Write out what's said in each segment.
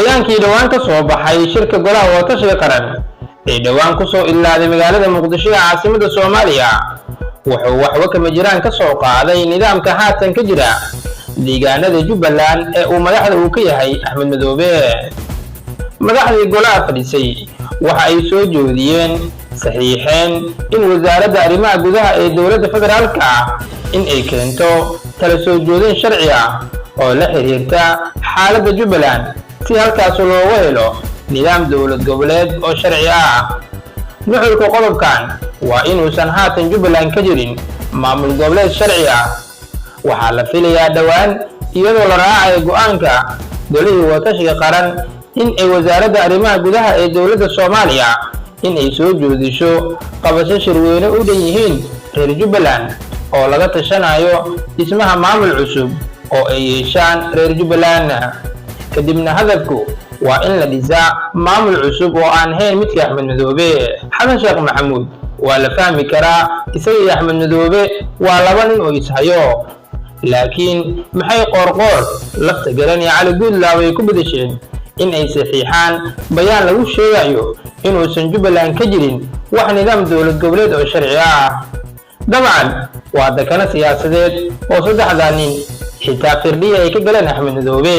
Bayaankii dhowaan ka soo baxay shirka Golaha Wadatashiga Qaran ee dhowaan ku soo ilaaday magaalada Muqdisho ee caasimadda Soomaaliya wuxuu waxba kama jiraan ka soo qaaday nidaamka haatan ka jira deegaanada Jubbaland ee uu madaxda uu ka yahay Axmed Madoobe. Madaxdii golaha fadhisay waxa ay soo jeediyeen, saxiixeen in Wasaaradda Arrimaha Gudaha ee dowladda federaalka ah in ay keento tala soo jeedin sharci ah oo la xiriirta xaaladda Jubbaland, si halkaas loogu helo nidaam dowlad goboleed oo sharci ah. Nuxurka qodobkan waa inuusan haatan Jubbaland ka jirin maamul goboleed sharci ah. Waxaa la filayaa dhowaan, iyadoo la raacayo go'aanka Golihii Wadatashiga Qaran, in ay Wasaaradda Arrimaha Gudaha ee dowladda Soomaaliya in ay soo jeedisho qabasho shirweyne u dhan yihiin reer Jubbaland oo laga tashanayo dhismaha maamul cusub oo ay yeeshaan reer Jubbaland. Kadibna hadafku waa in la dhisaa maamul cusub oo aan hayn midka Axmed Madoobe. Xasan Sheekh Maxamuud waa la fahmi karaa, isaga iyo Axmed Madoobe waa laba nin oo ishayo, laakiin maxay Qoorqoor, Lafta Garan iyo Cali Guudlaaw ay ku bedesheen in ay saxiixaan bayaan lagu sheegayo inuusan Jubbaland ka jirin wax nidaam dowlad goboleed oo sharci ah? Dabcan waa dakano siyaasadeed oo saddexdaa nin xitaa firdhiya ay ka galeen Axmed Madoobe.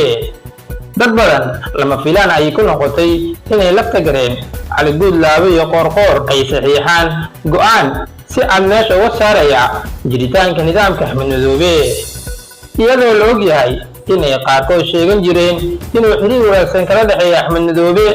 Dad badan lama filaan ayay ku noqotay inay Lafta Gareen, Cali Guudlaabe iyo Qoorqoor ay saxiixaan go'aan si cad meesha uga saaraya jiritaanka nidaamka Axmed Madoobe, iyadoo la og yahay inay qaarkood sheegan jireen inuu xiriir wanaagsan kala dhexeeya Axmed Madoobe.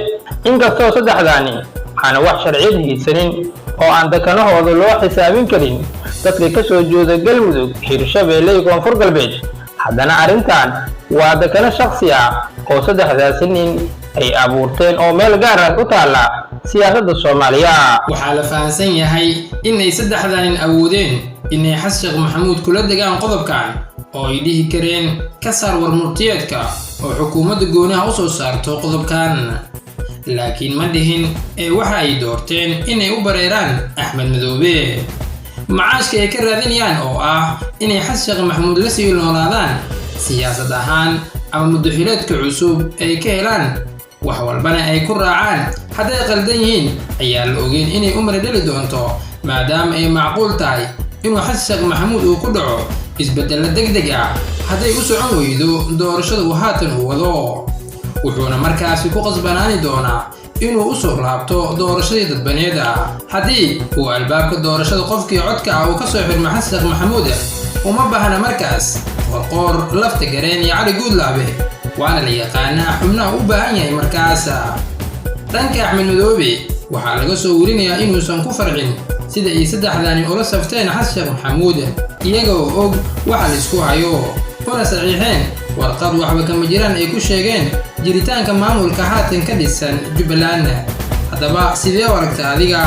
Inkastoo saddexdaa nin aana wax sharciyad haysanin oo aan dakanahooda loo xisaabin karin dadka ka soo jeeda Galmudug, Hirshabeelle iyo Koonfur Galbeed, haddana arrintan waa dakano shakhsi ah oo saddexdaasi nin ay abuurteen oo meel gaar ah u taalla siyaasadda Soomaaliya. Waxaa la fahansan yahay inay saddexdaa nin awoodeen inay Xasan Sheekh Maxamuud kula degaan qodobkan oo ay dhihi kareen ka saar warmurtiyeedka oo xukuumadda goonaha u soo saarto qodobkan, laakiin ma dhihin ee waxa ay doorteen inay u bareeraan Axmed Madoobe macaashka ay ka raadinayaan, oo ah inay Xasan Sheekh Maxamuud la sii noolaadaan siyaasad ahaan ama muddaxileedka cusub ay ka helaan, wax walbana ay ku raacaan. Hadday qaldan yihiin ayaa la ogeyn inay u maradheli doonto, maadaama ay macquul tahay inuu Xasan Sheekh Maxamuud uu ku dhaco isbeddello degdeg ah hadday u socon weydo doorashada uu haatan uu wado, wuxuuna markaasi ku qasbanaani doonaa inuu u soo laabto doorashadii dadbaneed ah. Haddii uu albaabka doorashada qofkii codka ah uu ka soo xirmo Xasan Sheekh Maxamuud, uma baahna markaas Qorqoor, Lafta Gareen iyo Cali Guudlaabe, waana la yaqaanaa xubnaha u baahan yahay markaas. Dhanka Axmed Madoobe waxaa laga soo werinayaa inuusan ku farxin sida ay saddexdani ula safteen Xasan Sheekh Maxamuud, iyaga oo og waxa laisku hayo, una saxiixeen warqad waxba kama jiraan ay ku sheegeen jiritaanka maamulka haatan ka dhisan Jubbaland. Haddaba sidee u aragta adiga?